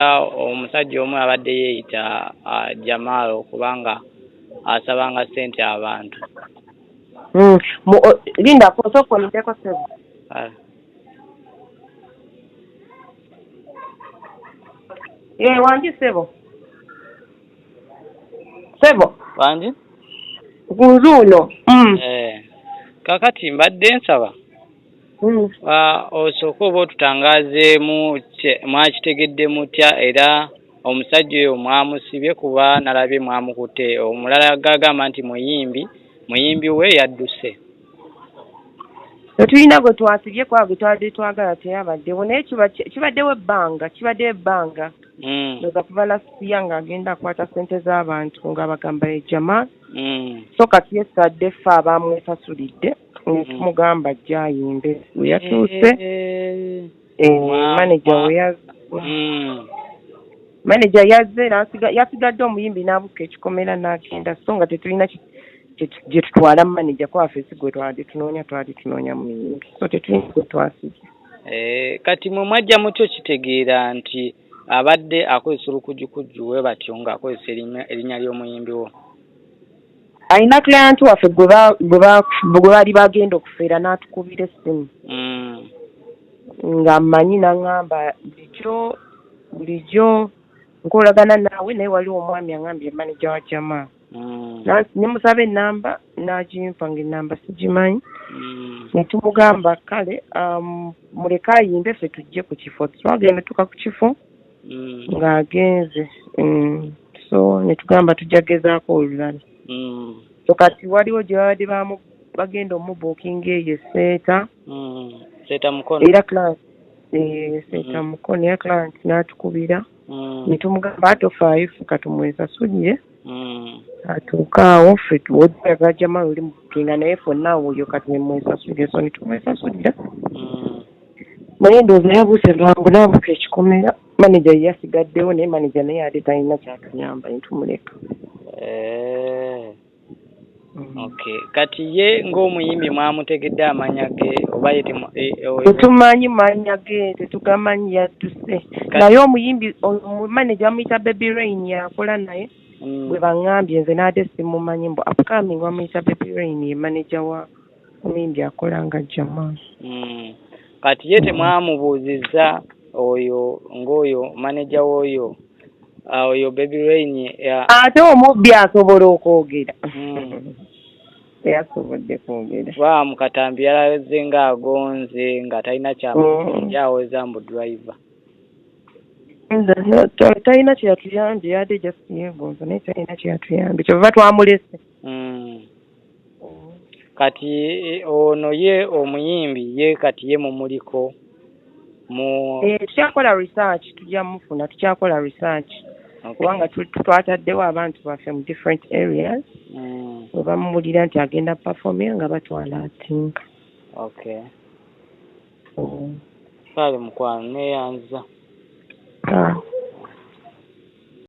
Omusajja omu abadde yeeyita Jamal kubanga asabanga ssente abantu. Linda osooka olindeko ssebo. Wangi ssebo. Ssebo. Wangi? Nzuuno. Kaakati mbadde nsaba osooke oba otutangaazeemu mwakitegedde mutya era omusajja oyo mwamusibye kuba nalabye mwamukutte, omulala gagamba nti muyimbi we yadduse. Tetulina gwe twasibye kuba gwe twabadde twagala teyabaddewo, naye kibaddewo ebbanga. Ndowooza kuva last year ng'agenda akwata ssente z'abantu ng'abagamba ye Jamal. So kati yesadde ffe abamwesasulidde ne tumugamba ajje ayimbe. We yatuuse manager yazze yasigadde omuyimbi n'abuuka ekikomera n'agenda, so nga tetulina gye tutwala manager kuba ffe si gwe twabadde tunoonya, twali tunoonya muyimbi, so tetulina gwe twasibye. Kati mwe mwajja mutyo kitegeera nti abadde akozesa olukujjukujju we batyo ng'akozesa erinnya ly'omuyimbi wo? Alina client waffe gwe baali bagenda okufeera n'atukubira essimu. Nga mmanyi n'aŋŋamba bulijjo nkolagana naawe, naye waliwo omwami aŋŋambye manager wa Jamal. Ne musaba ennamba n'agimpa ng'ennamba sigimanyi. Ne tumugamba kale muleke ayimbe ffe tujje ku kifo. Twagenda tuka ku kifo ng'agenze. So ne tugamba tujja gezaako olulala. So kati waliwo gye babadde bagenda omubookinga eyo Seeta. Seeta Mukono. Era client Seeta Mukono era client n'atukubira. Ne tumugamba tofaayo ffe katumwesasulire. Atuuke awo ffe oyagala Jamal oli mubookinga naye fonna oyo katumwesasulire, so ne tumwesasulira. Naye ndowooza yabuuse lwangu n'abuuka ekikomera. Manager ye yasigaddewo, naye manager naye ate talina kyatuyamba ne tumuleka. Okay. Kati ye ng'omuyimbi mwamutegedde amannya ge oba ye tetumanyi mannya ge, tetugamanyi, yadduse. Naye omuyimbi manager bamuyita Baby Rain yakola naye. Bwe baŋŋambye nze n'ate simumanyi, mbu upcoming bamuyita Baby Rain ye manager wa omuyimbi akola nga Jamal. Kati ye temwamubuuzizza oyo ng'oyo manager w'oyo oyo Baby Rain? Ate omubbi asobola okwogera. Teyasobodde kwogera. Kuba mu katambi yalaze ng'agonze nga talina kyaweza mbu driver. Talina kye yatuyambye, yadde just yeegonza naye talina kye yatuyambye, kyeva twamulese. Kati ono ye omuyimbi ye kati ye mumuliko Tukyakola research, tujja mufuna, tukyakola research. Kubanga twataddewo abantu baffe mu different areas. Bwe bamuwulira nti agenda performing nga batwala atinka. Okay. Kale mukwano neeyanza.